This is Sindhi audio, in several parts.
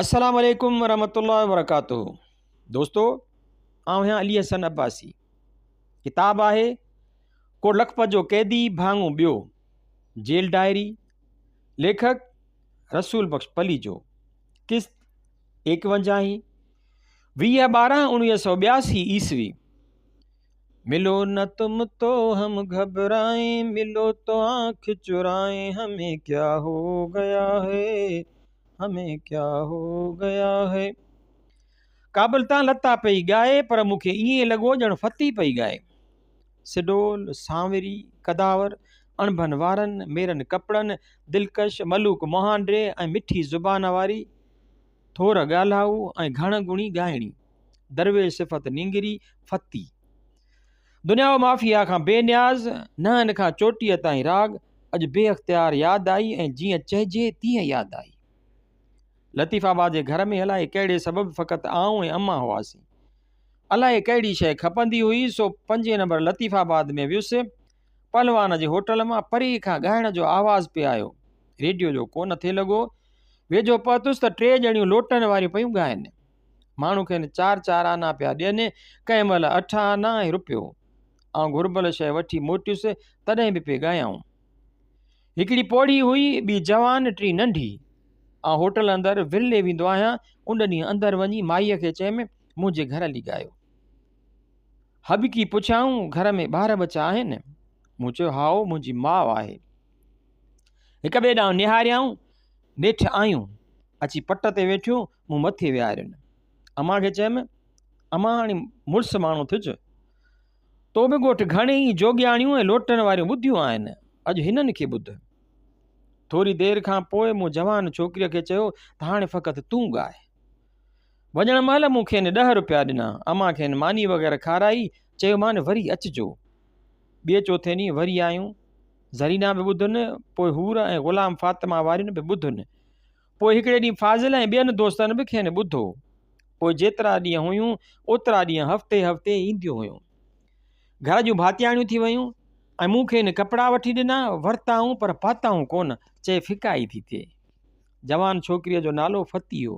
السلام عليڪم ورحمة الله وبرڪاته دوستو آئون آهيان علي حسن عباسي ڪتاب آهي ڪو لکپت جو قيدي ڀاڱو ٻيو جيل ڊائري ليکڪ رسول بخش پليجو قسط ايڪونجاهين 20 12 1982 عيسوي ملو نه تم تو هم گهبرائين ملو تو آنک چرائين همين ڪيا هو گيا هي همين ڪيا هو گيا هي. ڪابل تان لتا پئي ڳائي پر مون کي ائين لڳو ڄڻ فتي پئي ڳائي. سڊول، سانوري، قداور، اڻڀن وارن، ميرن ڪپڙن، دلڪش، ملوڪ مهانڊي ۽ مٺي زبان واري، ٿور ڳالهائو ۽ گهڻ گڻي ڳائڻي، درويش صفت نينگري، فتي. دنيا و مافيا کان بي نياز، نهن کان چوٽيء تائين راڳ، اڄ بي اختيار ياد آئي ۽ جيئن چئجي تيئن ياد آئي. لطيف آباد جي گهر ۾ الائي ڪهڙي سبب فقط آئون ۽ امان هئاسين. الائي ڪهڙي شيء کپندي هئي سو پنجين نمبر لطيف آباد ۾ ويس. پهلوان جي هوٽل مان پري کان ڳائڻ جو آواز پئي آيو. ريڊيو جو ڪو نه ٿي لڳو. ويجهو پهتس ته ٽي ڄڻيون لوٽن واريون پيون ڳائن. ماڻهو کين چار چار آنا پيا ڏين، ڪنهن مهل اٺ آنا ۽ رپيو. آئون گهربل شيء وٺي موٽيس، تڏهن به پئي ڳايائون. هڪڙي پوڙهي هئي، ٻي جوان، ٽين ننڍي. آئون هوٽل اندر ورلي ويندو آهيان. ان ڏينهن اندر وڃي مائيء کي چيم، منهنجي گهر هلي ڳايو. هٻڪي پڇيائون، گهر ۾ ٻار ٻچا آهن؟ مون چيو، هائو، منهنجي ماء آهي. هڪ ٻئي ڏانهن نهاريائون، نيٺ آيون، اچي پٽ تي ويٺيون، مون مٿي ويهارين. امان کي چيم، امان هاڻي مڙس ماڻهو ٿج. تو به ڳوٺ گهڻي ئي جوڳياڻيون ۽ لوٽن واريون ٻڌيون آهن، اڄ هنن کي ٻڌ. ٿوري دير کان پوء مون جوان ڇوڪريء کي چيو ته هاڻي فقط تون ڳاء. وڃڻ مهل مون کين ڏهه روپيا ڏنا. امان کين ماني وغيره کارائي، چيومان وري اچجو. ٻئي چوٿين ڏينهن وري آيون. زرينا به ٻڌن، پوء حور ۽ غلام فاطمه وارين به ٻڌن. پوء هڪڙي ڏينهن فاضل ۽ ٻين دوستن به کين ٻڌو. پوء جيترا ڏينهن هيون، اوترا ڏينهن هفتي هفتي اينديون هيون. گهر جون ڀاتياڻيون ٿي ويون ۽ مون کين ڪپڙا وٺي ڏنا، ورتائون پر پاتائون ڪونه، چئي ڦڪائي ٿي ٿئي. جوان ڇوڪريء جو نالو فتي هو.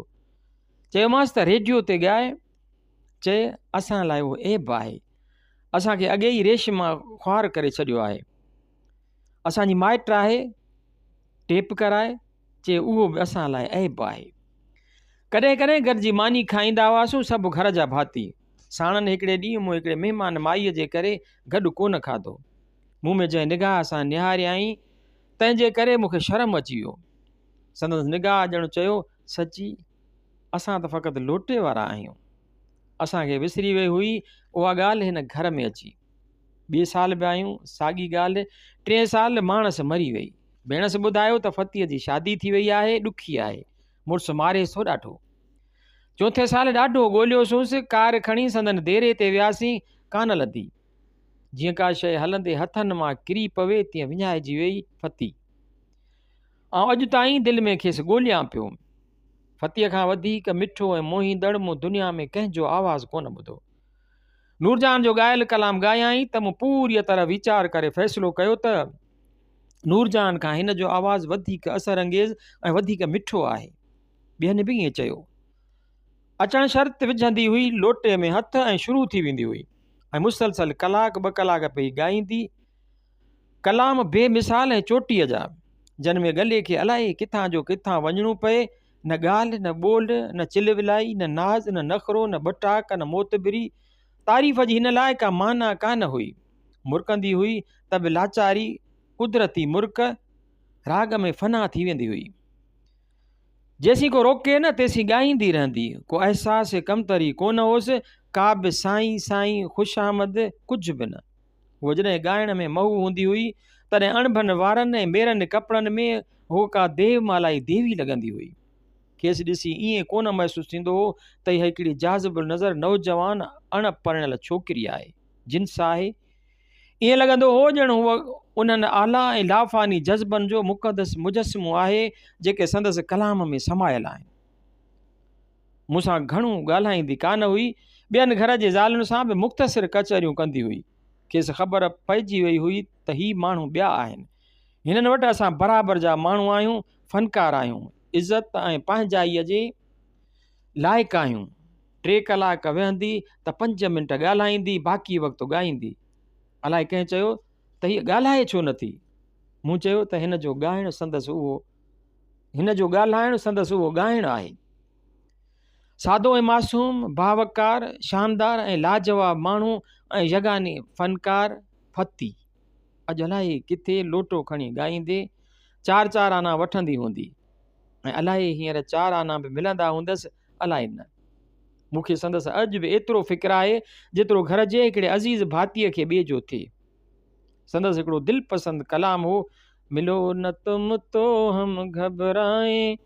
چيومانس ته ريڊيو تي ڳاء، چئي اسان لاء اهو عيب آهي. اسان کي اڳي ئي ريش مان خوار ڪري ڇڏيو آهي. اسان جي مائٽ آهي، ٽيپ ڪرائي، چي اهو به اسان لاء عيب آهي. ڪڏهن ڪڏهن گڏجي ماني کائيندا هئاسون سڀ گهر جا ڀاتي. ساڻن هڪڙي ڏينهن مون هڪڙي مهمان مائيء جي ڪري گڏ ڪونه کاڌو. مون ۾ جنهن نگاهه سان نهاريائين، تنهن جي ڪري مون کي شرم اچي ويو. سندس نگاهه ڄڻ چيو، سچي، اسان ته فقط لوٽي وارا آهيون. اسان کي وسري وئي هئي اها ڳالهه هن گهر ۾ اچي. ٻئي سال به آيون، ساڳي ڳالهه. ٽئين سال ماڻس مري وئي. ڀيڻس ٻڌايو ته فتيء جي شادي ٿي وئي آهي، ڏکي آهي. مڙس ماريس ٿو ڏاڍو. چوٿين سال ڏاڍو ڳوليوسونس، ڪار کڻي سندن ديري تي وياسين، ڪانه لڌي. جيئن ڪا شيء هلندي هٿن مان ڪري پوي تيئن وڃائجي ويئي فتي. آئون اڄ تائين دل ۾ کيس ڳوليان پيو. فتيء کان وڌيڪ مٺو ۽ موهيندڙ مون دنيا ۾ ڪنهن جو آواز ڪونه ٻڌو. نورجهان جو ڳايل ڪلام ڳايائين ته مون پوريء طرح ويچار ڪري فيصلو ڪيو ته نورجهان کان هن جو آواز وڌيڪ اثر انگيز ۽ وڌيڪ مٺو آهي. ٻين به ائين چيو. اچڻ شرط وجهندي هئي لوٽي ۾ هٿ ۽ شروع ٿي ويندي هئي ۽ مسلسل ڪلاڪ ٻه ڪلاڪ پئي ڳائيندي. ڪلام بي مثال ۽ چوٽيء جا، جن ۾ ڳلي کي الائي ڪٿان جو ڪٿان وڃڻو پئي، نه ڳالهه، نه ٻولهه، نه چلولائي، نه ناز، نه نخرو، نه ٻٽاڪ، نه معتبري. تعريف جي هن لاء ڪا معنيٰ ڪانه هئي. مرڪندي هئي ته به لاچاري، قدرتي مرڪ، راڳ ۾ فنا ٿي ويندي هئي. جيسين ڪو روڪي نه، تيسين ڳائيندي رهندي. ڪو احساس ڪمتري ڪونه هوس، ڪا به سائين سائين، خوشامد، ڪجهه به نه. هوء جڏهن ڳائڻ ۾ محو هوندي هئي، تڏهن اڻڀن وارن ۽ ميرن ڪپڙن ۾ هوء ڪا ديومالائي ديوي لڳندي هئي. کيس ڏسي ائين ڪونه محسوس ٿيندو هو ته اها هڪڙي جاذب النظر نوجوان اڻ پرڻيل ڇوڪري آهي، جنس آهي. ائين لڳندو هو ڄڻ هوء انهن اعليٰ ۽ لافاني جذبن جو مقدس مجسمو آهي، جيڪي سندس ڪلام ۾ سمايل آهن. مون سان گهڻو ڳالهائيندي ڪانه هئي. ٻين گهر جي زالن سان به مختصر ڪچهريون ڪندي هئي. کيس خبر پئجي وئي هئي ته هي ماڻهو ٻيا آهن. هنن وٽ اسان برابر جا ماڻهو آهيون، فنڪار آهيون. عزت ۽ پنهنجائيء جي لائق آهيون. ٽي ڪلاڪ ويهندي ته پنج منٽ ڳالهائيندي، باقي وقت ڳائيندي. الائي ڪنهن چيو ته هيء ڳالهائي ڇو نٿي؟ مون چيو ته هن جو ڳائڻ سندس اهو هن جو ڳالهائڻ سندس اهو ڳائڻ آهي. سادو ۽ معصوم، باوقار، شاندار ۽ لاجواب ماڻهو ۽ يگاني فنڪار ڦتي. اڄ الائي ڪٿي لوٽو کڻي ڳائيندي چار چار آنا وٺندي هوندي ۽ الائي هينئر چار آنا به ملندا هوندس الائي نه. مون کي سندس اڄ به ايترو فڪر آهي جيترو گهر جي هڪڙي عزيز ڀاتيء کي ٻئي جو ٿئي. سندس هڪڙو دلپسند ڪلام هو، ملو نه تم تو هم گهبرائين،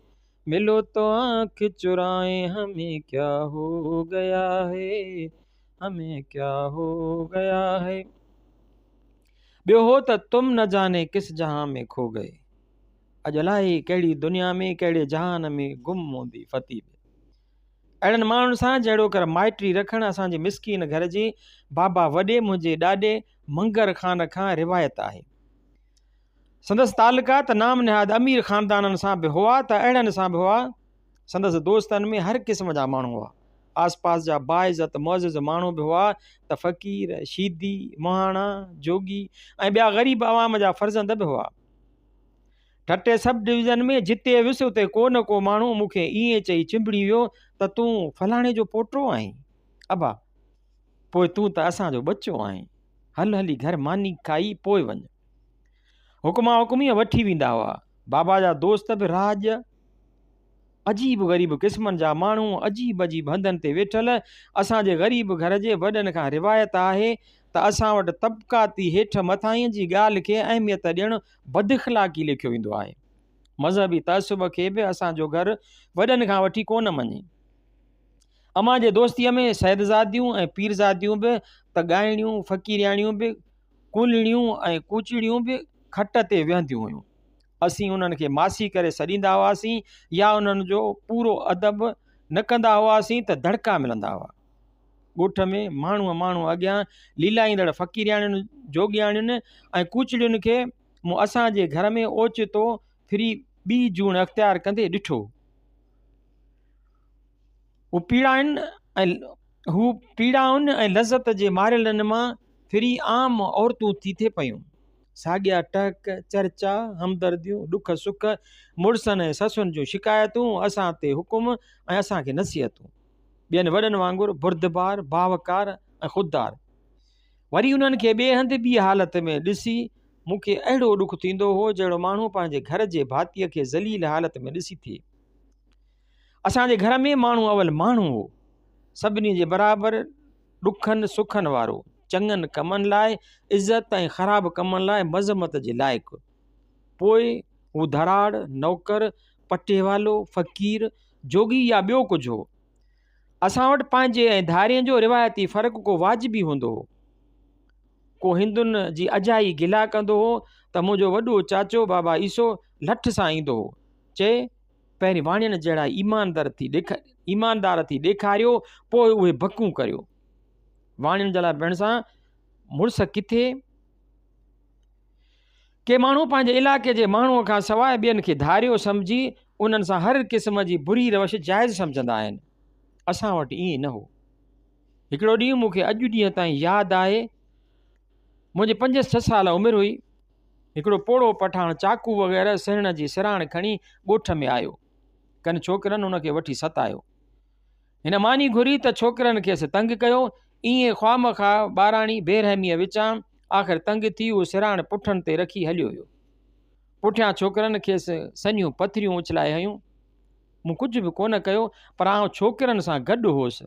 ملو تو آنک چرائين، همين ڪيا هو گيا هي، همين ڪيا هو گيا هي. ٻيو هو ته تم نه جاني ڪس جهان ۾ کو گئي. اڄ الائي ڪهڙي دنيا ۾ ڪهڙي جهان ۾ گم هوندي فتي به. اهڙن ماڻهن سان جهڙوڪر مائٽي رکڻ اسان جي مسڪين گهر جي بابا وڏي منهنجي ڏاڏي منگر خان کان روايت آهي. سندس تعلقات نام نهاد امير خاندانن سان به هئا ته اهڙن سان به هئا. سندس دوستن ۾ هر قسم جا ماڻهو هئا. آس پاس جا باعزت معزز ماڻهو به هئا ته فقير، شيدي، مهاڻا، جوڳي ۽ ٻيا غريب عوام جا فرزند به هئا. ٺٽي سب ڊويزن ۾ جتي ويس اتي ڪو نه ڪو ماڻهو مون کي ائين چئي چنبڙي ويو ته تون فلاڻي جو پوٽو آهين؟ ابا پوء تون ته اسان جو ٻچو آهين. هل هلي گهر ماني کائي پوء وڃ. حڪما حڪميء وٺي ويندا هئا. بابا جا دوست به راڄ، عجيب غريب قسمن جا ماڻهو، عجيب عجيب هنڌن تي ويٺل. اسان جي غريب گهر جي وڏن کان روايت آهي ته اسان وٽ طبقاتي هيٺ مٿاهينء جي ڳالهه کي اهميت ڏيڻ بداخلاقي ليکيو ويندو آهي. مذهبي تعصب کي به اسان جو گهر وڏن کان وٺي ڪونه مڃي. امان جي دوستيء ۾ سيدزاديون ۽ پيرزاديون به ته ڳائڻيون، فقيرياڻيون به، ڪولهڻيون ۽ ڪوچڙيون به کٽ تي ويهنديون هيون. اسين انهن کي ماسي ڪري سڏيندا هئاسين يا انهن جو پورو ادب نه ڪندا هئاسين ته دڙڪا ملندا هئا. ڳوٺ ۾ ماڻهوء ماڻهوء اڳيان ليلائيندڙ فقيرياڻين، جوڳياڻين ۽ ڪوچڙين کي مون اسان جي گهر ۾ اوچتو ڦري ٻي جوڻ اختيار ڪندي ڏٺو. هو پيڙائن ۽ هو پيڙائن ۽ لذت جي ماريلن مان ڦري عام عورتون ٿي ٿي پيون. ساڳيا ٽهڪ، چرچا، همدرديون، ڏک سک، مڙسن ۽ سسن جون شڪايتون، اسان تي حڪم ۽ اسان کي نصيحتون. ٻين وڏن وانگر بردبار، باوقار ۽ خوددار. وري انهن کي ٻئي هنڌ ٻيء حالت ۾ ڏسي مون کي اهڙو ڏک ٿيندو هو، جهڙو ماڻهو پنهنجي گهر جي ڀاتيء کي ذليل حالت ۾ ڏسي ٿئي. اسان جي گهر ۾ ماڻهو اول ماڻهو هو. سڀني جي برابر ڏکن سکن وارو، چڱن ڪمن لاء عزت ۽ خراب ڪمن لاء مذمت جي لائق. پوء هو ڌراڙ، نوڪر، پٽيوالو، فقير، جوڳي يا ٻيو ڪجهه هو. اسان وٽ پنهنجي ۽ ڌارين جو روايتي فرق ڪو واجبي هوندو هو. ڪو هندن جي اجائي گلا ڪندو هو ته منهنجو وڏو چاچو بابا عيسو لٺ سان ايندو هو. چئي، پهرين واڻين جهڙا ايماندار ٿي ڏيک ايماندار ٿي ڏيکاريو پوء اهي بڪون ڪريو. واڻين جهڙا ڀيڻسان مڙس ڪٿي؟ ڪي ماڻهو پنهنجي علائقي جي ماڻهوء کان سواء ٻين کي ڌاريو سمجهي انهن سان هر قسم جي بري روش جائز سمجهندا آهن. اسان وٽ ائين نه هو. هڪڙو ڏينهن مون کي اڄ ڏينهن تائين ياد آهي. منهنجي پنج ڇهه سال عمر هئي. هڪڙو پوڙهو پٺاڻ چاقو وغيره سهڻ جي سراڻ کڻي ڳوٺ ۾ آيو. ڪن ڇوڪرن هن کي وٺي ستايو. هن ماني گهري ته ڇوڪرن کيس تنگ ڪيو. ائين خوامخواه ٻاراڻي بيرحميء وچان آخر تنگ ٿي هو سراڻ پٺن تي رکي هليو ويو. پٺيان ڇوڪرن کيس سنهيون پٿريون اڇلائي هنيون. مون ڪجهه به ڪونه ڪيو پر آئون ڇوڪرن سان گڏ هوس.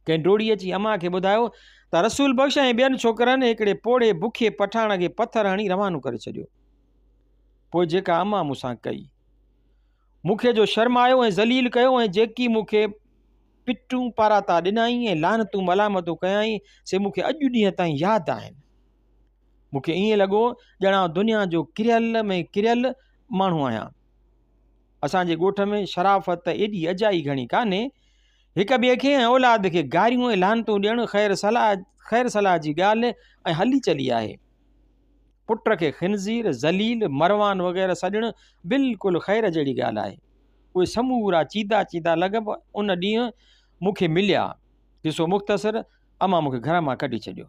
ڪنهن ڊوڙي اچي امان کي ٻڌايو ته رسول بخش ۽ ٻين ڇوڪرن هڪڙي پوڙهي بکي پٺاڻ کي پٿر هڻي روانو ڪري ڇڏيو. پوء جيڪا امان مون سان ڪئي. مون کي جو شرمايو ۽ ذليل ڪيو ۽ جيڪي مون کي پٽون پاراتا ڏنائين ۽ لعنتون ملامتون ڪيائين سي مون کي اڄ ڏينهن تائين ياد آهن. مون کي ائين لڳو ڄڻ آئون دنيا جو ڪريل ۾ ڪريل ماڻهو آهيان. اسان جي ڳوٺ ۾ شرافت ته ايڏي اجائي گهڻي ڪانهي. هڪ ٻئي کي ۽ اولاد کي گاريون ۽ لعنتون ڏيڻ خير صلاح خير صلاح جي ڳالهه ۽ هلي چلي آهي. پٽ کي خنزير، ذليل، مروان وغيره سڏڻ بلڪل خير جهڙي ڳالهه آهي. اهي سمورا چيدا چيدا لقب ان ڏينهن مون کي مليا. قصو مختصر، امان مون کي گهر مان ڪڍي ڇڏيو.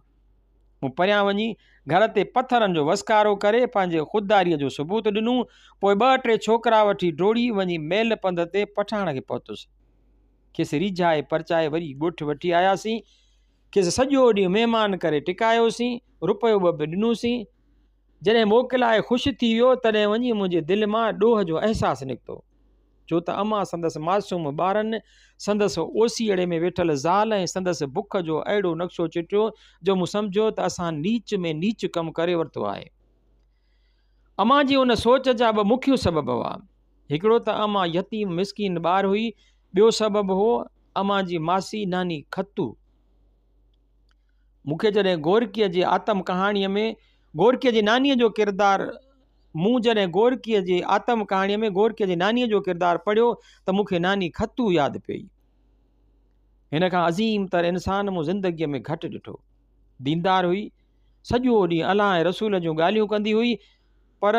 مون پريان وڃي گهر تي پٿرن جو وسڪارو ڪري پنهنجي خودداريء جو ثبوت ڏنو. پوء ٻه ٽي ڇوڪرا وٺي ڊوڙي وڃي ميل پنڌ تي پٺاڻ کي پهتس. کيس ريجهائي پرچائي وري ڳوٺ وٺي آياسين. کيس سڄو ڏينهن مهمان ڪري ٽڪايوسين، رپيو ٻه به ڏنوسين. جڏهن موڪلائي خوش ٿي ويو، تڏهن وڃي منهنجي دل مان ڏوهه جو احساس نڪتو. ڇو ته امان سندس معصوم ٻارن، سندس اوسيئڙي ۾ ويٺل زال ۽ سندس بک جو اهڙو نقشو چٽيو جو مون سمجهيو ته اسان نيچ ۾ نيچ ڪم ڪري ورتو آهي. امان جي ان سوچ جا ٻه مکيه سبب هئا. هڪڙو ته امان يتيم مسڪين ٻار هئي، ٻيو سبب هو امان جي ماسي ناني کتو. مون کي جڏهن گورڪيء جي آتم ڪهاڻيء ۾ گورڪيء جي نانيء جو ڪردار مون جڏهن گورڪيء جي آتم ڪهاڻيء ۾ گورڪيء جي نانيء جو ڪردار پڙهيو ته مون کي ناني کتو ياد پيئي. هن کان عظيم تر انسان مون زندگيء ۾ گهٽ ڏٺو. ديندار هئي. سڄو ڏينهن الله ۽ رسول جون ڳالهيون ڪندي هئي، پر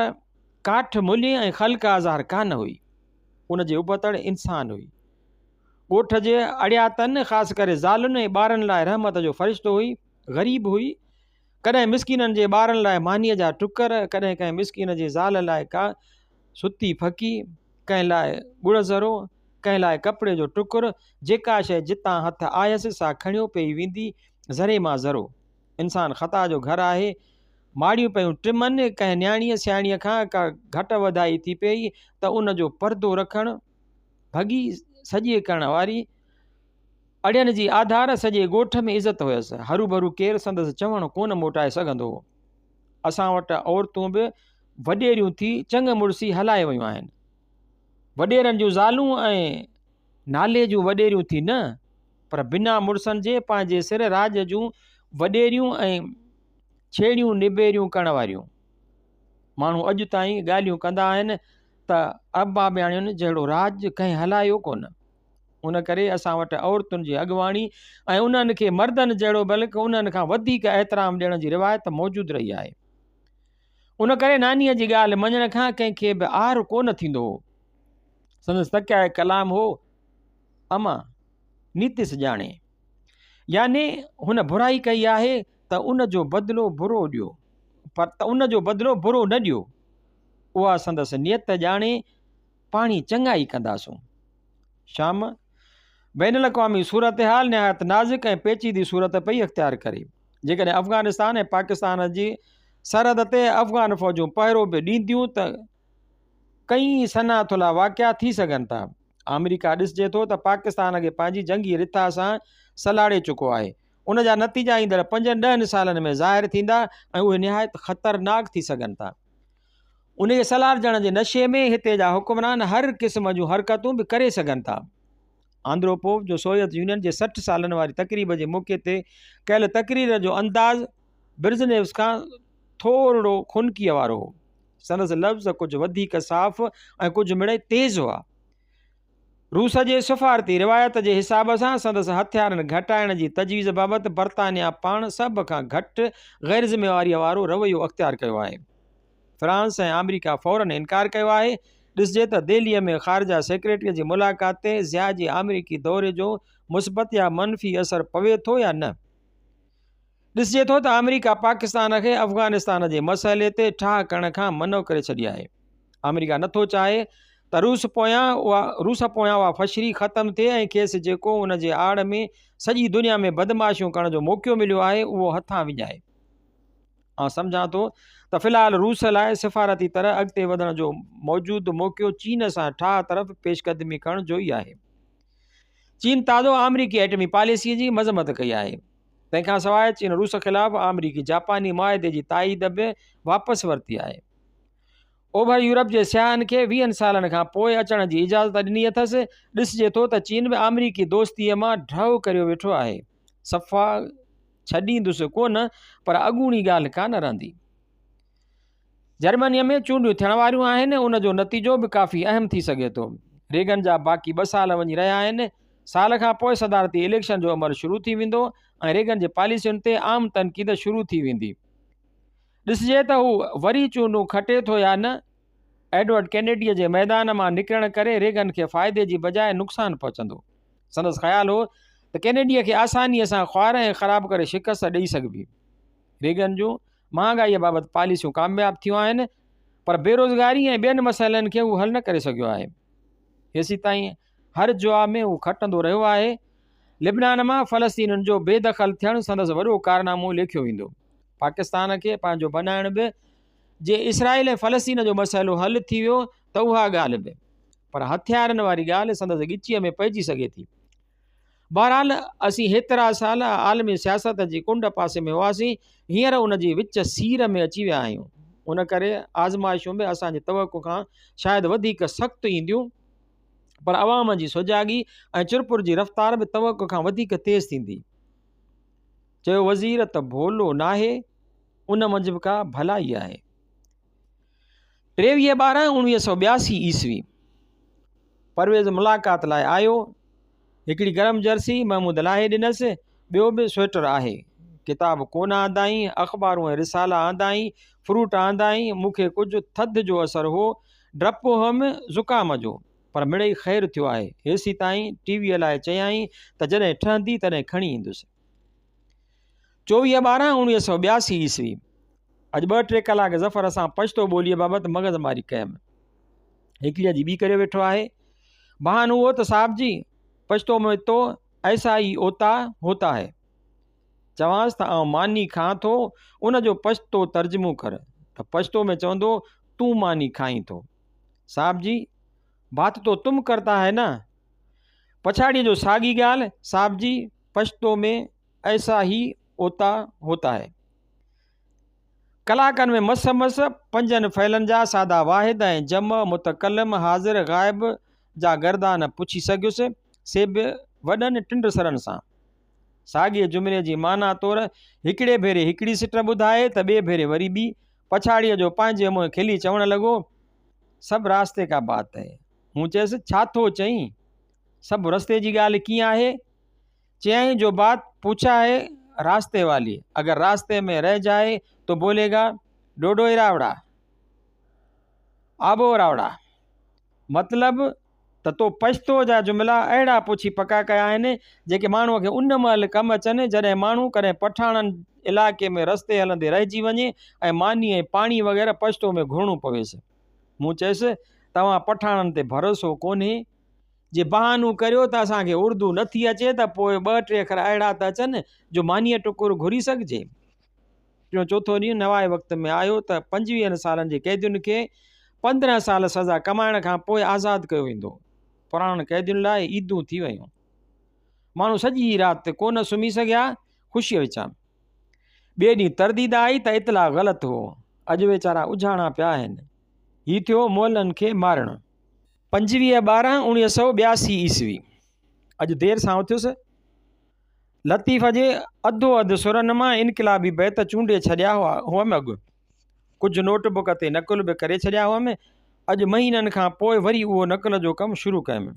ڪاٺ ملي ۽ خلق آزار ڪانه هئي. ان جي ابتڙ انسان هئي. ڳوٺ جي اڙياتن، خاص ڪري زالن ۽ ٻارن لاء رحمت جو فرشتو هئي. غريب هئي. ڪڏهن مسڪينن جي ٻارن لاء مانيء جا ٽڪر، ڪڏهن ڪنهن مسڪين جي زال لاء ڪا ستي ڦڪي، ڪنهن لاء ڳڙ ذرو، ڪنهن لاء ڪپڙي جو ٽڪر، جيڪا شيء جتان هٿ آيس سا کڻيو پيئي ويندي، ذري مان ذرو. انسان خطا جو گهر آهي. ماڙيون پيون ٽمن، ڪنهن نياڻيء سياڻيء کان ڪا گهٽ وڌائي ٿي پيئي ته ان جو پردو رکڻ، ڀڳي سڄي ڪرڻ واري اڙين جي آڌار سڄي ڳوٺ ۾ عزت هيس. هروڀرو ڪير سندس چوڻ ڪونه موٽائي سگهندو هو. اسان وٽ عورتون به وڏيريون ٿي چڱ مڙسي هلائي ويون آهن. وڏيرن جون زالون ۽ نالي جون وڏيريون ٿي نه پر بنا مڙسن جي پنهنجي سر راڄ جون وڏيريون ۽ ڇيڙيون نبيريون ڪرڻ واريون. ماڻهو اڄ تائين ڳالهيون ڪندا آهن ته اربابياڻين جهڙو راڄ ڪنهن هلايو ڪونه. ان ڪري اسان وٽ عورتن جي اڳواڻي ۽ انهن کي مردن جهڙو بلڪ انهن کان وڌيڪ احترام ڏيڻ جي روايت موجود رهي آهي. ان ڪري نانيء جي ڳالهه مڃڻ کان ڪنهن کي به عار ڪونه ٿيندو هو. سندس تڪيه ڪلام هو، امان، نيتس ڄاڻي. يعني هن برائي ڪئي آهي ته ان جو بدلو برو ڏيو، پر ته ان جو بدلو برو نه ڏيو. اها سندس نيت ڄاڻي پاڻي چڱائي ڪنداسون. شام، بين الاقوامي صورتحال نهايت نازڪ ۽ پيچيدي صورت پئي اختيار ڪري. جيڪڏهن افغانستان ۽ پاڪستان جي سرحد تي افغان فوجون پهرو به ڏينديون ته ڪئين سنا ٿلها واقعا ٿي سگهن ٿا. آمريڪا ڏسجي ٿو ته پاڪستان کي پنهنجي جنگي رٿا سان سلهاڙي چڪو آهي. ان جا نتيجا ايندڙ پنجن ڏهن سالن ۾ ظاهر ٿيندا ۽ اهي نهايت خطرناڪ ٿي سگهن ٿا. انهيء سلهاڙجڻ جي نشي ۾ هتي جا حڪمران هر قسم جون حرڪتون به ڪري سگهن ٿا. آندروپوف جو سوويت يونين جي 60 سالن واري تقريب جي موقعي تي ڪيل تقرير جو انداز برزنيوس کان ٿورڙو خنڪيء وارو هو. سندس لفظ ڪجهه وڌيڪ صاف ۽ ڪجهه مڙئي تيز هئا. روس جي سفارتي روايت جي حساب سان سندس هٿيارن گهٽائڻ جي تجويز بابت برطانيا پاڻ سڀ کان گهٽ غير ذميواريء وارو رويو اختيار ڪيو آهي. فرانس ۽ آمريڪا فورن انڪار ڪيو آهي. ڏسجي ته دهليء ۾ خارجه سيڪريٽريء جي ملاقات تي ضياء جي آمريڪي دوري جو مثبت يا منفي اثر پوي ٿو يا نه. ڏسجي ٿو ته آمريڪا پاڪستان کي افغانستان جي مسئلي تي ٺاهه ڪرڻ کان منع ڪري ڇڏي آهي. آمريڪا نٿو چاهي ته روس پويان اها روس پويان اها فشري ختم ٿئي ۽ کيس جيڪو ان جي آڙ ۾ سڄي دنيا ۾ بدمعاشيون ڪرڻ جو موقعو مليو آهي اهو هٿان وڃائي. آئون سمجهان ٿو ته في الحال روس لاء سفارتي طرح اڳتي وڌڻ جو موجود موقعو چين سان ٺاهه طرف پيش قدمي ڪرڻ جو ئي آهي. چين تازو آمريڪي ايٽمي پاليسي جي مذمت ڪئي آهي. تنهن کان سواء چين روس خلاف آمريڪي جاپاني معاهدي جي تائيد به واپس ورتي آهي. اوڀر يورپ جي سياحن کي ويهن سالن کان پوء اچڻ جي اجازت ڏني اٿس. ڏسجي ٿو ته چين به آمريڪي دوستيء مان ڍؤ ڪريو ويٺو آهي. صفا ڇڏيندس ڪونه پر اڳوڻي ڳالهه ڪانه رهندي. جرمنيء ۾ چونڊيون ٿيڻ واريون آهن، ان جو نتيجو به ڪافي اهم ٿي سگهي ٿو. ريگن جا باقي ٻه سال وڃي رهيا آهن. سال کان پوء صدارتي اليڪشن جو عمل شروع ٿي ويندو ۽ ريگن جي پاليسين تي عام تنقيد شروع ٿي ويندي. ڏسجي ته هو وري چونڊون کٽي ٿو يا نه. ايڊورڊ ڪينيڊيء جي ميدان مان نڪرڻ ڪري ريگن کي فائدي جي بجاء نقصان پهچندو. سندس خيال هو ته ڪينيڊيء کي آسانيء سان خوار ۽ خراب ڪري شڪست ڏئي سگهبي. ريگن جون مهانگائيء بابت پاليسيون ڪامياب ٿيون آهن، پر بيروزگاري ۽ ٻين مسئلن کي هو حل نه ڪري سگهيو آهي. هيسيتائين هر جوا ۾ هو کٽندو رهيو آهي. لبنان مان فلسطينين جو بي دخل ٿيڻ سندس وڏو ڪارنامو ليکيو ويندو. پاڪستان کي پنهنجو بنائڻ به جي اسرائيل ۽ فلسطين جو مسئلو حل ٿي ويو ته اها ڳالهه به پر هٿيارن واري ڳالهه سندس ڳچيء ۾ پئجي سگهي ٿي. بهرحال اسين هيترا سال عالمي سياست جي ڪنڊ پاسي ۾ هئاسين، هينئر ان جي وچ سير ۾ اچي ويا آهيون. ان ڪري آزمائشون به اسان جي توقع کان شايد وڌيڪ سخت اينديون، پر عوام جي سجاڳي ۽ چرپر جي رفتار به توقع کان وڌيڪ تيز ٿيندي. چيو وزير ته ڀولو ناهي، ان منجهه به ڪا ڀلائي آهي. 23 ٻارهن 1982 عيسوي، پرويز ملاقات لاء آيو. هڪڙي گرم جرسي محمود لاهي ڏنس، ٻيو به سوئيٽر آهي. ڪتاب ڪو نه آندائين، اخبارون ۽ رسالا آندائين، فروٽ آندائين. مون کي ڪجهه ٿڌ جو اثر هو، ڊپ هئم زڪام جو، پر مڙئي خير ٿيو آهي. هيسيتائين ٽي ويء لاء چيائين ته جڏهن ٺهندي تڏهن کڻي ايندس. 24 ٻارهن 1982 عيسوي، اڄ ٻه ٽي ڪلاڪ ظفر سان پشتو ٻوليء بابت مغز ماري ڪيم. هڪڙيء جي ٻي ڪريو ويٺو آهي. بهانو اهو ته صاحب جي، پشتو ۾ تو ايسا ئي اوتا هوتا هي. چوانس ته آئون ماني کان ٿو، ان جو پشتو ترجمو ڪر ته پشتو ۾ چوندو تون ماني کائين ٿو. صاحب جي، بات تو تم ڪرتا هي نه. پڇاڙيء جو ساڳي ڳالهه، صاحب جي، پشتو ۾ ايسا هي اوتا هوتا هي. ڪلاڪن ۾ مس مس پنجن فعلن جا سادا واحد ۽ جمع، متڪلم، حاضر، غائب جا گردان پڇي سگهيس، سي به وڏن ٽنڊ سرن سان. ساڳئي جملي جي معنيٰ طور هڪڙي ڀيري هڪڙي سٽ ٻڌائي ته ٻئي ڀيري وري ٻي. پڇاڙيء جو پنهنجي منهن کلي چوڻ لڳو، سڀ راستي ڪا بات هي. مون چيس، ڇا ٿو چئين؟ سڀ رستي جي ڳالهه ڪيئن آهي؟ چيائين جو بات پوڇا هي راستي والي اگر راستي ۾ رهه جائي تو بولي گا ڊوڊوئي راوڙا آبو راوڙا مطلب ته تو پشتو جا جملا اهڙا پڇي پڪا ڪيا آهن جيڪي ماڻهوء کي ان مهل ڪم اچن جڏهن ماڻهو ڪڏهن پٺاڻن علائقي ۾ رستي هلندي رهجي وڃي ۽ ماني ۽ پاڻي وغيره پشتو ۾ گهرڻو پويس مون چيس توهان پٺاڻن تي ڀروسو ڪونهي جي بهانو ڪريو ته اسان کي اردو نه ٿي اچي ته پوء ٻه ٽي اکر اهڙا ته اچن جو مانيء ٽڪر گهري سگهجي. ٽيون چوٿون ڏينهن نوائي وقت ۾ آيو ته پنجويهن سالن جي قيدين کي 15 سال سزا ڪمائڻ کان پوء آزاد ڪيو ويندو. پراڻن قيدين لاء عيدون ٿي ويون. ماڻهو سڄي رات ڪو نه سمهي سگهيا خوشيء وچان. ٻئي ڏينهن ترديد آئي ته اطلاع غلط هو. اڄ ويچارا اجهاڻا پيا آهن. هي ٿيو مئلن کي مارڻ. 25 ٻارهن 1982 عيسوي، اڄ دير سان اٿيس. لطيف جي اڌو اڌ سرن مان انقلابي بيت چونڊي ڇڏيا هئا هئم اڳ. ڪجهه نوٽ بڪ تي نقل به ڪري ڇڏيا هئم. اڄ مهينن کان پوء وري اهو نقل جو ڪم شروع ڪيم.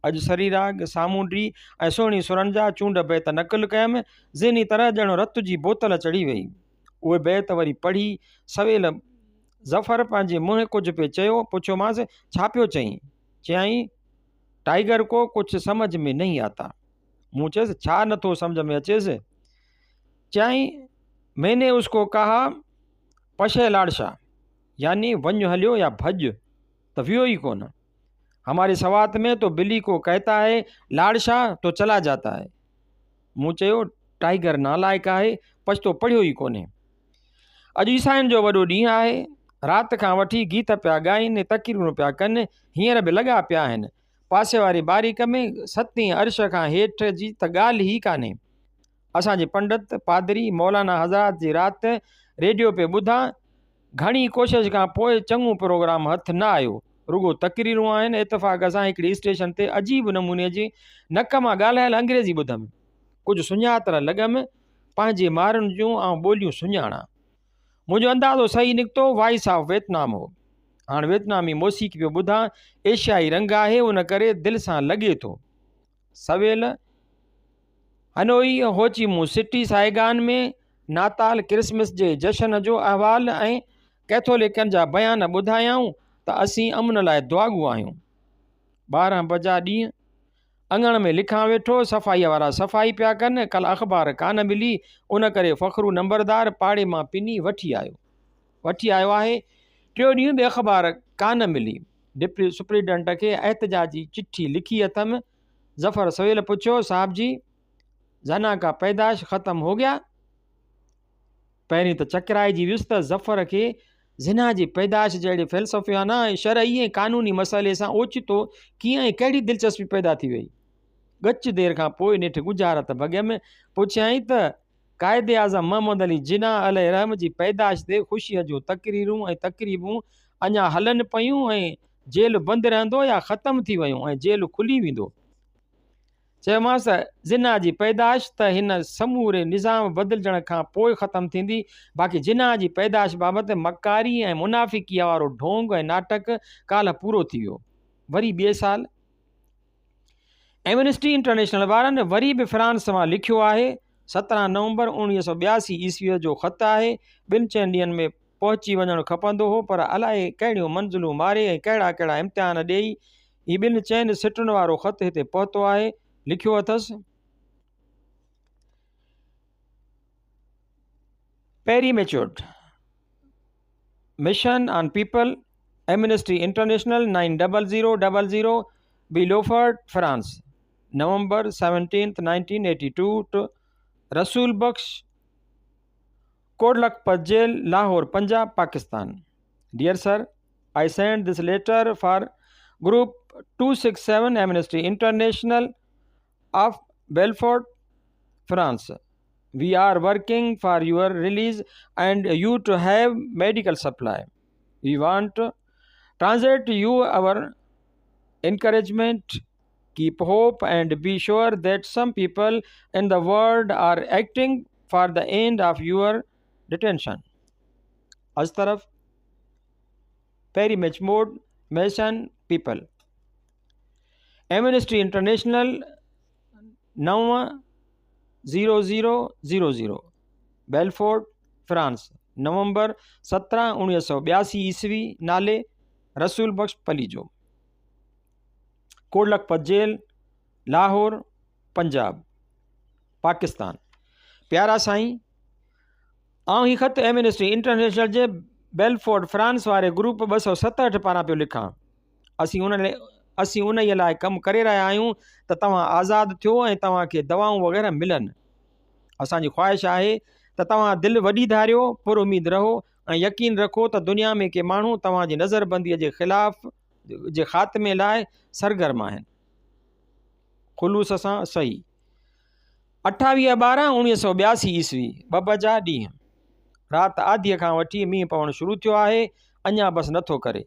اڄ سريراڳ، سامونڊي ۽ سهڻي سرن جا چونڊ بيت نقل ڪيم. ذهني طرح ڄڻ رت جي بوتل چڙهي وئي. اهي بيت وري پڙهي سويل ظفر پنهنجي منهن ڪجهه پئي چيو، پڇيومانس، ڇا پيو چئين؟ چيائين، ٽائيگر ڪو ڪجهه سمجهه ۾ نهين آتا. مون چيس، ڇا نٿو سمجهه ۾ اچيس؟ چيائين، مين ني اس ڪو ڪها پشي لاڙشا، يعني وڃ هليو يا ڀڄ، ته ويو ئي ڪونه. هماري سوات ۾ تو بلي ڪو ڪهتا هي لاڙشا تو چلا جاتا هي. مون چيو، ٽائيگر نالائق آهي، پشتو پڙهيو ئي ڪونهي. اڄ عيسائين جو وڏو ڏينهن آهي. رات کان وٺي گيت پيا ڳائين، تقريرون پيا ڪن، هينئر به لڳا پيا آهن. پاسي واري باريڪ ۾ ستين عرش کان هيٺ جي ته ڳالهه ئي ڪانهي. اسان جي پنڊت، پادري، مولانا حضرات جي رات ريڊيو پئي ٻڌان. گهڻي ڪوشش کان پوء چڱو پروگرام هٿ نه آيو. رڳو تقريرون آهن. اتفاق سان هڪڙي اسٽيشن تي عجيب نموني جي نڪ مان ڳالهايل انگريزي ٻڌم. ڪجهه سڃاتل لڳم. پنهنجي مارن جون آئون ٻوليون سڃاڻان. منهنجو اندازو صحيح نڪتو، وائس آف ويٽنام هو. هاڻ ويٽنامي موسيقي پيو ٻڌان. ايشيائي رنگ آهي، ان ڪري دل سان لڳي ٿو. سويل، Hanoi, Ho Chi Minh city, Saigon ۾ ناتال، Christmas جي جشن جو احوال ۽ ڪئٿولڪن جا بيان ٻڌايائون. ته اسين امن لاء دعاگو آهيون. 12 بجا ڏينهن اڱڻ ۾ لکان ويٺو، صفائيء وارا صفائي پيا ڪن، ڪل اخبار ڪانه ملي، ان ڪري فخرو نمبردار پاڙي مان پني وٺي آيو. وٺي آيو آهي. ٽيون ڏينهن به اخبار ڪانه ملي. ڊپٽي سپرنٽينڊنٽ کي احتجاجي چٺي لکي اٿم. ظفر سويل پڇيو، صاحب جي، زنا ڪا پيدائش ختم هو گيا؟ پهرين ته چڪرائجي ويس ته ظفر کي زنا جي پيدائش جهڙي فيلسوفيانه ۽ شرعي ۽ قانوني مسئلي سان اوچتو ڪيئن ۽ ڪهڙي دلچسپي پيدا ٿي وئي. ڳچ دير کان پوء نيٺ ڳجهارت ڀڳيم. پڇيائين ته قائد اعظم محمد علي جناح عليه الرحم جي پيدائش تي خوشيء جون تقريرون ۽ تقريبون اڃا هلن پيون ۽ جيل بند رهندو يا ختم ٿي ويون ۽ جيل کلي ويندو؟ چيومانس ته زنا جي پيدائش ته هن سموري نظام بدلجڻ کان پوء ختم ٿيندي، باقي جناح جي پيدائش بابت مڪاري ۽ منافقيء وارو ڍونگ ۽ ناٽڪ ڪالهه پورو ٿي ويو. وري ٻئي سال ايمنسٽي انٽرنيشنل وارن وري به فرانس مان لکيو آهي، 17 نومبر 1982 عيسويء جو خط آهي، ٻن چئن ڏينهن ۾ پهچي وڃڻ کپندو هو پر الائي ڪهڙيون منزلون ماري ۽ ڪهڙا ڪهڙا امتحان ڏيئي هي ٻن چئن سٽن وارو خط هتي پهتو آهي. لکيو اٿس. Premature mission on people Amnesty International nine double zero double zero Belfort France November seventeenth nineteen eighty two to Rasool Bakhsh Kot Lakhpat jail Lahore Punjab Pakistan dear sir I send this letter for group two six seven Amnesty International of Belfort France we are working for your release and you to have medical supply we want transit you our encouragement keep hope and be sure that some people in the world are acting for the end of your detention از طرف پهرين match mode mission people Amnesty International نو zero zero zero zero Belfort France November 17 1982 عيسوي نالي رسول بخش پليجو ڪوٽ لکپت جيل لاهور پنجاب پاڪستان پيارا سائين آئون هي خط ايمنسٽي انٽرنيشنل جي بيلفورٽ فرانس واري گروپ 267 پاران پيو لکان. اسين ان اسين انهيء لاء ڪم ڪري رهيا آهيون ته توهان آزاد ٿيو ۽ توهان کي دوائون وغيره ملن. اسان جي خواهش آهي ته توهان دل وڏي ڌاريو، پر اميد رهو ۽ يقين رکو ته دنيا ۾ ڪي ماڻهو توهان جي نظربنديء جي خلاف جي خاتمي لاء سرگرم آهن. خلوص سان صحيح. 28 ٻارهن 1982 عيسوي، ٻه بجا ڏينهن. رات آڌيء کان وٺي مينهن پوڻ شروع ٿيو آهي، اڃا بس نٿو ڪري.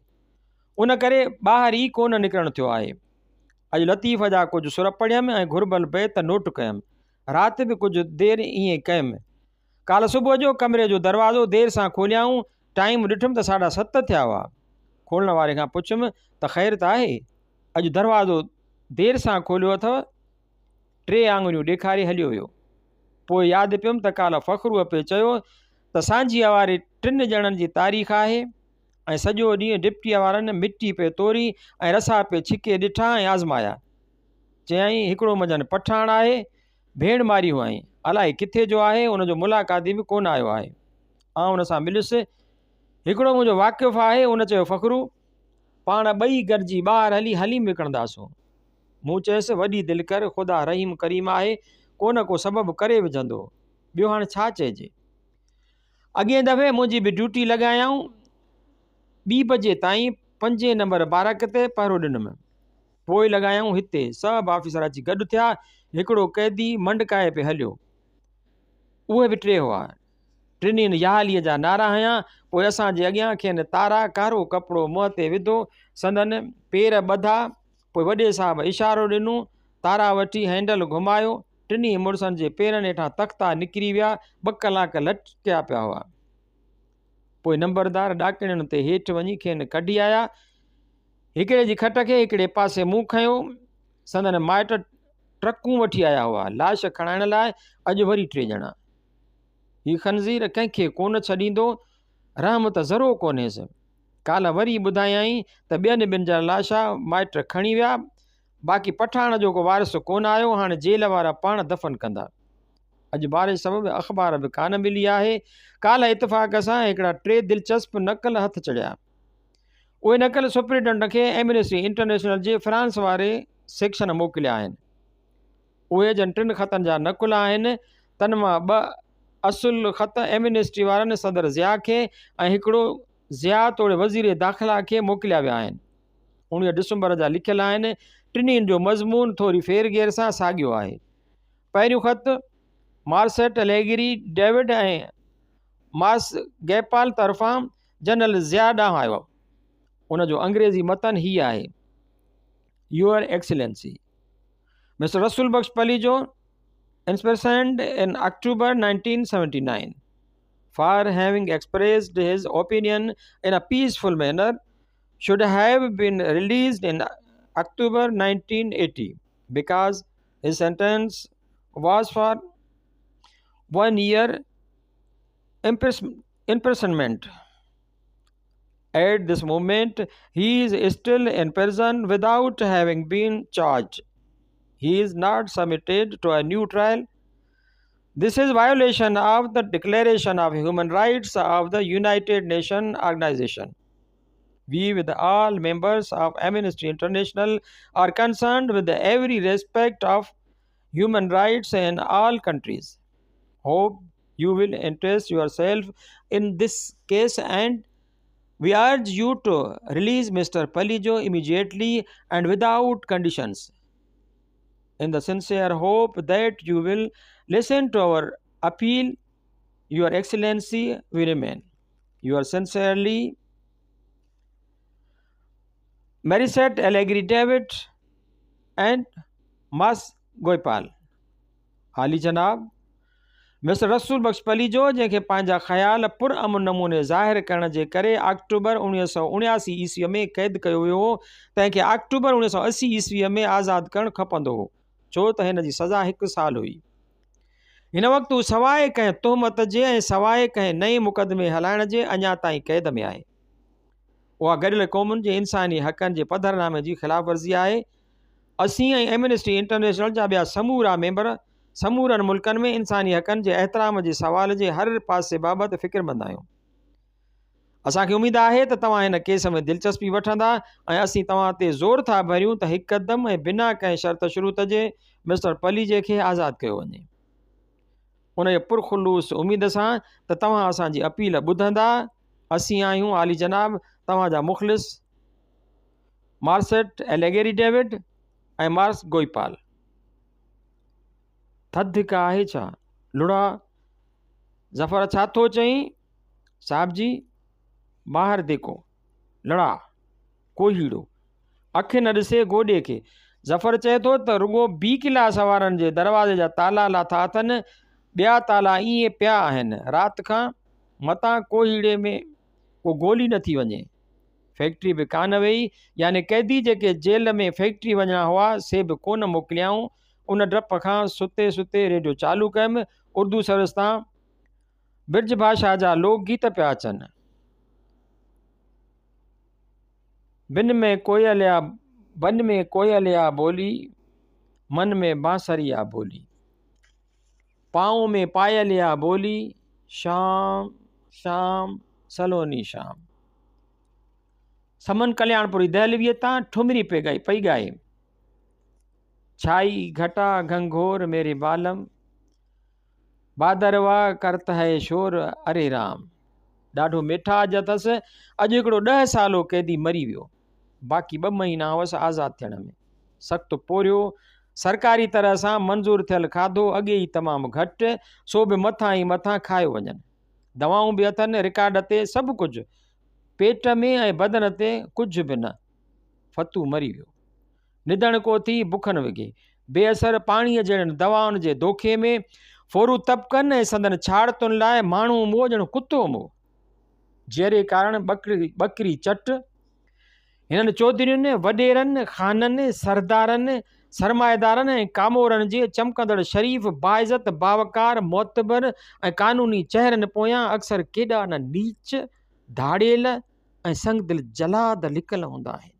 ان ڪري ٻاهر ئي ڪونه نڪرڻ ٿيو آهي. اڄ لطيف جا ڪجهه سر پڙهيم ۽ گهربل بيت نوٽ ڪيم. رات به ڪجهه دير ائين ڪيم. ڪالهه صبح جو ڪمري جو دروازو دير سان کوليائون، ٽائيم ڏٺم ته ساڍا ست ٿيا هئا. کولڻ واري کان پڇيم ته خير ته آهي؟ اڄ دروازو دير سان کوليو اٿئو؟ ٽي آڱريون ڏيکاري هليو ويو. پوء ياد پيم ته ڪالهه فخروء پئي چيو ته سانجهيء واري ٽن ڄڻن جي تاريخ آهي ۽ سڄو ڏينهن ڊپٽيء وارن مٽي پئي توري ۽ رسا پئي ڇڪي ڏٺا ۽ آزمايا. چيائين، هڪڙو منجهن پٺاڻ آهي، ڀيڻ ماري هئائين. الائي ڪٿي جو آهي، ان جو ملاقاتي به ڪونه آيو آهي. آئون ان سان مليس. هڪڙو منهنجو واقف آهي، ان چيو فخرو، پاڻ ٻئي گڏجي ٻاهر هلي حليم وڪڻنداسون. مون چيس، وڏي دل ڪر، خدا رحيم ڪريم آهي، ڪو نه ڪو سبب ڪري وجهندو. ٻيو هاڻ ڇا چئجي. اڳئين دفعي منهنجي به ڊيوٽي لڳايائون. ٻي بجي تائين پنجين نمبر بارڪ تي پهرو ڏنم. پوء لڳايائون هتي. سڀ آفيسر اچي گڏ ٿيا. هڪڙو قيدي منڊڪائي پئي هليو. اهي به ٽي هئا. ٽنهين ياعلي جا نعرا هنيا. پوء اسان جي اڳيان کين تارا ڪارو ڪپڙو منهن تي وڌو. سندن پير ٻڌا. پوء وڏي صاحب اشارو ڏنو، تارا وٺي هينڊل گهمايو، ٽنهي مڙسن جي پيرن هيٺان تختا نڪري ويا، ٻه ڪلاڪ لٽڪيا پيا هئا. پوء نمبردار ڏاڪڻين تي هيٺ وڃي کين ڪڍي آيا. هڪڙي جي کٽ کي هڪڙي پاسي مون کنيو. سندن مائٽ ٽرڪون وٺي آيا هئا، لاش کڻائڻ لاء اڄ وري ٽي ڄڻا. هي خنزير ڪنهن کي ڪونه ڇڏيندو، رحم ته ذرو ڪونهيس. ڪالهه وري ٻڌايائين ته ٻين ٻن جا لاشا مائٽ کڻي ويا، باقي پٺاڻ جو ڪو وارث ڪونه آيو، هاڻي جيل وارا پاڻ دفن ڪندا. اڄ بارش سبب اخبار به ڪانه ملي آهي. ڪالهه اتفاق سان هڪڙا ٽي دلچسپ نقل هٿ چڙهيا. اهي نقل سپرنٽنڊنٽ کي ايمنسٽي انٽرنيشنل جي فرانس واري سيڪشن موڪليا آهن. اهي جن ٽن خطن جا نقل آهن، تن مان ٻه اصل خط ايمنسٽي وارن صدر ضياء کي ۽ هڪڙو ضياء توڙي وزير داخلا کي موڪليا ويا آهن. 19 ڊسمبر جا لکيل آهن. ٽنهي جو مضمون ٿوري ڦير گهير سان ساڳيو آهي. پهريون خط مارسيٽ اليگري ڊيوڊ ۽ مارس گيپال طرفان جنرل ضياء ڏانهن آيو. ان جو انگريزي متن هي آهي، your excellency! Mister Rasool Bakhsh Palijo imprisoned in October 1979 for having expressed his opinion in a peaceful manner should have been released in October 1980 because his sentence was for 1 year imprisonment. At this moment, he is still in prison without having been charged. He is not submitted to a new trial. This is violation of the Declaration of Human Rights of the United Nations Organization. We, with all members of Amnesty International, are concerned with every respect of human rights in all countries. Hope you will interest yourself in this case and we urge you to release Mr. Palijo immediately and without conditions. In the sincere hope that you will listen to our appeal, Your Excellency, we remain. You are sincerely, Marisette Allegri David and Mas Goipal. عالي جناب مسٽر رسول بخش پليجو جنهن کي پنهنجا خيال پر امن نموني ظاهر ڪرڻ جي ڪري آڪٽوبر 1979 عيسويء ۾ قيد ڪيو ويو هو تنهن کي آڪٽوبر 1980 عيسويء ۾ آزاد ڪرڻ کپندو هو ڇو ته هن جي سزا هڪ سال هئي. هن وقت هو سواء ڪنهن تهمت جي ۽ سواء ڪنهن نئين مقدمي هلائڻ جي اڃا تائين قيد ۾ آهي. اها گڏيل قومن جي انساني حقن جي پڌرنامي جي خلاف ورزي آهي. اسين ۽ ايمنسٽي انٽرنيشنل جا ٻيا سمورا ميمبر سمورن ملڪن ۾ انساني حقن جي احترام جي سوال جي هر پاسي بابت فڪرمند آهيون. اسان کي اميد آهي ته توهان هن ڪيس ۾ دلچسپي وٺندا ۽ اسين توهان تي زور ٿا ڀريون ته هڪدم ۽ بنا ڪنهن شرط شروط جي مسٽر پليجي کي آزاد ڪيو وڃي. انهيء پرخلوص اميد سان ته توهان اسان جي اپيل ٻڌندا، اسين آهيون عالي جناب توهان جا مخلص. مارسيٽ اليگيري ڊيوڊ ۽ مارس گوئپال. ٿڌ ڪا آهي ڇا؟ لڙا، ظفر ڇا ٿو چئين؟ صاحب جي، ٻاهر ديکو. لڙا، ڪوهيڙو. اک نه ڏسي گوڏي کي. ظفر چئي ٿو ته رڳو بي ڪلاس وارن جي دروازي جا تالا لاٿا اٿن، ٻيا تالا ائين پيا آهن. رات کان متان ڪوهيڙي ۾ ڪو گولي نه ٿي وڃي. فيڪٽري به ڪانه ويئي، يعني قيدي جيڪي جيل ۾ فيڪٽري وڃڻا هئا، سي به ڪونه موڪليائون. ان ڊپ کان ستي ستي ريڊيو چالو ڪيم. اردو سروس تان برج ڀاشا جا لوڪ گيت پيا اچن. بن ۾ ڪوئل يا بن ۾ ڪوئل يا بولي، من ۾ بانسري يا بولي. پانء ۾ پايل يا بولي، شام شام سلوني شام. سمن ڪلياڻپوري دهلويء تان ٺمري پئي ڳائي پئي ڳائي. ڇائي گهٽا گهنگهور ميري بالم، بادروا ڪرت هي شور اري رام. ڏاڍو ميٺاج اٿس. اڄ هڪڙو ڏهه سالو قيدي مري ويو. باقي ٻه مهينا هئس آزاد ٿيڻ ۾. سخت پورهيو، سرڪاري طرح سان منظور ٿيل کاڌو اڳي ئي تمام گهٽ، سو به مٿان ئي مٿان کايو وڃن. دوائون به اٿن رڪارڊ تي، سڀ ڪجهه. پيٽ ۾ ۽ بدن تي ڪجهه به نه. فتو مري ويو. نڌڻڪو ٿي بکن وگهي. بي اثر پاڻيء جهڙين دوائن جي دوکي ۾ ڦورو طبقن ۽ سندن ڇاڙتن لاء ماڻهو مئو ڄڻ ڪتو مئو. جيئري ڪارڻ ٻڪري چٽ. هنن چوڌرين، وڏيرن، خانن، سردارن، سرمائيدارن ۽ ڪامورن جي چمڪندڙ شريف، باعزت، باوقار، معتبر ۽ قانوني چهرن پويان اڪثر ڪيڏا نه نيچ، ڌاڙيل ۽ سنگدل جلاد لڪل هوندا آهن.